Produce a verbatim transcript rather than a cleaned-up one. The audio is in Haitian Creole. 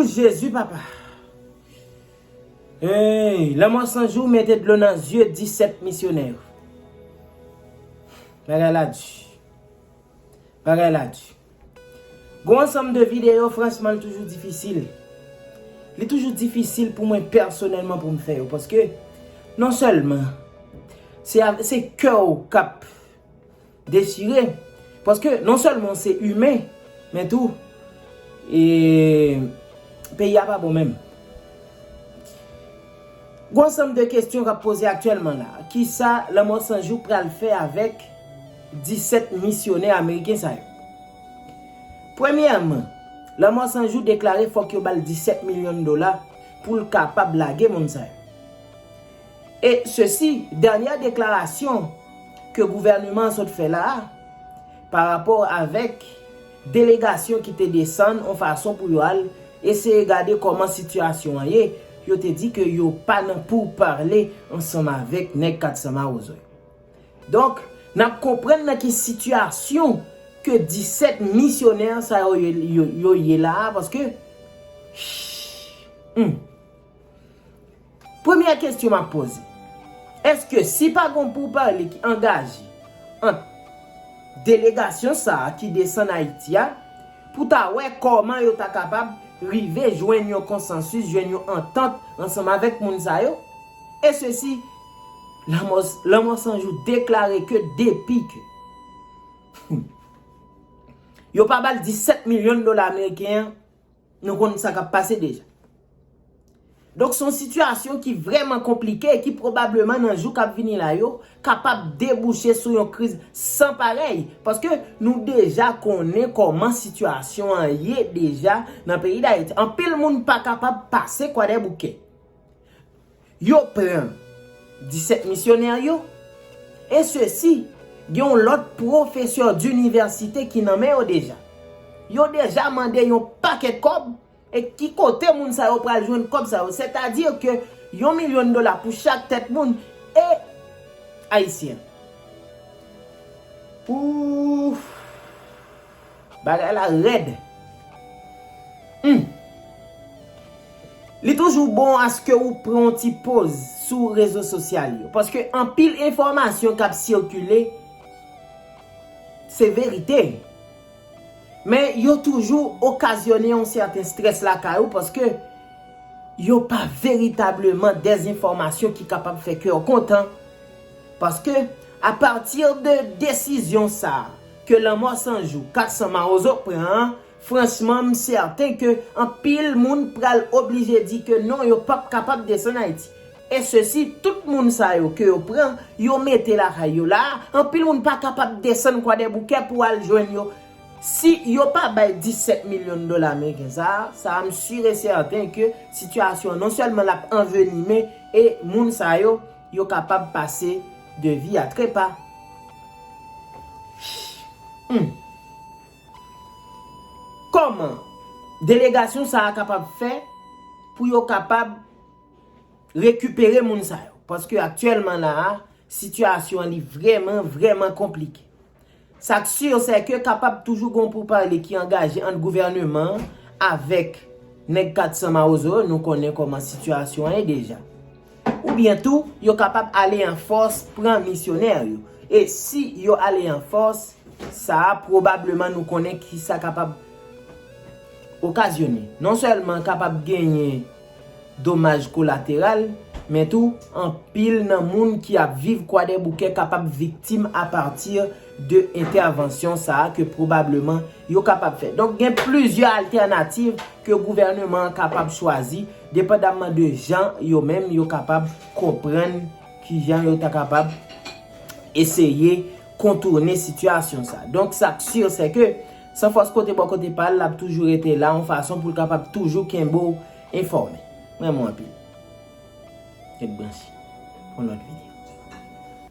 Jezi papa. Hey, Lanmò San Jou mete dlo nan zye disèt misyonè yo. Bagay la di. Bagay la di. Gon ansanm de videyo, franchman, li toujou difisil. Li toujou difisil pou mwen pèsonèlman pou m fè yo. Paske, non sèlman, se, se kè w k ap dechire. Paske, non sèlman se imen, men tou, e, peyi a pa bon menm. Gon ansanm de kesyon k ap poze aktyèlman la. Kisa Lanmò San Jou pral fè avèk disèt misyonè ameriken sa yo? Premyèman, Lanmò San Jou deklare fòk yo ba l disèt milyon dola pou l kapab lage moun sa yo. E sesi, dènyè deklarasyon ke gouvèneman an sot fè la a, pa rapò avèk delegasyon ki te desann yon fason pou yo al eseye gade kòman sitiyasyon an ye, yo te di ke yo pa nan pourpale ansanm avèk nèg kat san mawozo yo. Donk, n ap konprann nan ki sitiyasyon ke disèt misyonè sa yo, yo, yo ye la a, paske, hmm. Premyè kesyon m ap poze, èske si pa gon pourpale ki angaje ant delegasyon sa a ki desann Ayiti a, pou ta wè kòman yo ta kapab rive jwenn yon konsansis, jwenn yon antant ansanm avèk moun sa yo? E sesi, Lanmò, Lanmò San Jou deklare ke depi ke yo pa ba l disèt milyon dola ameriken an, nou konn sa k ap pase deja. Donk, se yon sitiyasyon ki vrèman konplike, ki pwobableman nan jou k ap vini la yo, kapab debouche sou yon kriz san parèy. Paske nou deja konnen kòman sitiyasyon an ye deja nan peyi Dayiti. Anpil moun pa kapab pase Kwadèboukè. Yo pran disèt misyonè yo, e sesi, gen yon lòt pwofesè dinivèsite ki nan men yo deja. Yo deja mande yon pakèt kòb, e ki kote moun sa yo pral jwenn kòb sa yo? Sètadi ke yon milyon dola pou chak tèt moun, e ayisyen. Pouf! Bagay la rèd. Hmm. Li toujou bon aske ou pran yon ti poz sou rezo sosyal yo. Paske anpil enfòmasyon k ap sikile, se verite. Men yo toujou okazyone yon sèten strès lakay ou paske yo pa veritableman dèzenfòmasyon ki kapab fè kè w kontan. Paske, apati de desizyon sa a ke Lanmò San Jou, kat san mawozo pran an, franchman, m sèten ke anpil moun pral oblije di ke non, yo p ap kapab desann Ayiti. E sesi, tout moun sa yo ke yo pran, yo mete lakay yo la a, anpil moun pa kapab desann Kwadèboukè pou al jwenn yo. Si yo pa bay disèt milyon dola ameriken sa a, sa a m si e sèten ke sitiyasyon an non sèlman l ap anvenime, e moun sa yo, yo kapab pase de vi a trepa. Hmm. Kòman delegasyon sa a kapab fè pou yo kapab rekipere moun sa yo? Paske aktyèlman la a, sitiyasyon an li vrèman, vrèman konplike. Sa k si, se ke kapab toujou gon poupale ki angaje ant gouvèneman an avèk nèg kat san mawozo yo, nou konnen kòman sitiyasyon an ye deja. Oubyen tou, yo kapab ale an fòs pran misyonè yo. E si yo ale an fòs, sa a pwobableman nou konnen ki sa kapab okazyone. Non sèlman kapab genyen domaj kolateral, men tou anpil nan moun ki ap viv Kwadèboukè kapab viktim apati de entèvansyon sa a ke pwobableman yo kapab fè. Donk, gen plizyè altènativ ke gouvèneman an kapab chwazi, depandamman de jan yo menm yo kapab konprann kijan yo ta kapab eseye kontounen sitiyasyon sa. Donk, sa k si, se ke san fòs kote bò kote pa l, l ap toujou rete la, yon fason pou l kapab toujou kenbe w enfòme. M renmen w anpil. Ret branche pou yon lòt videyo.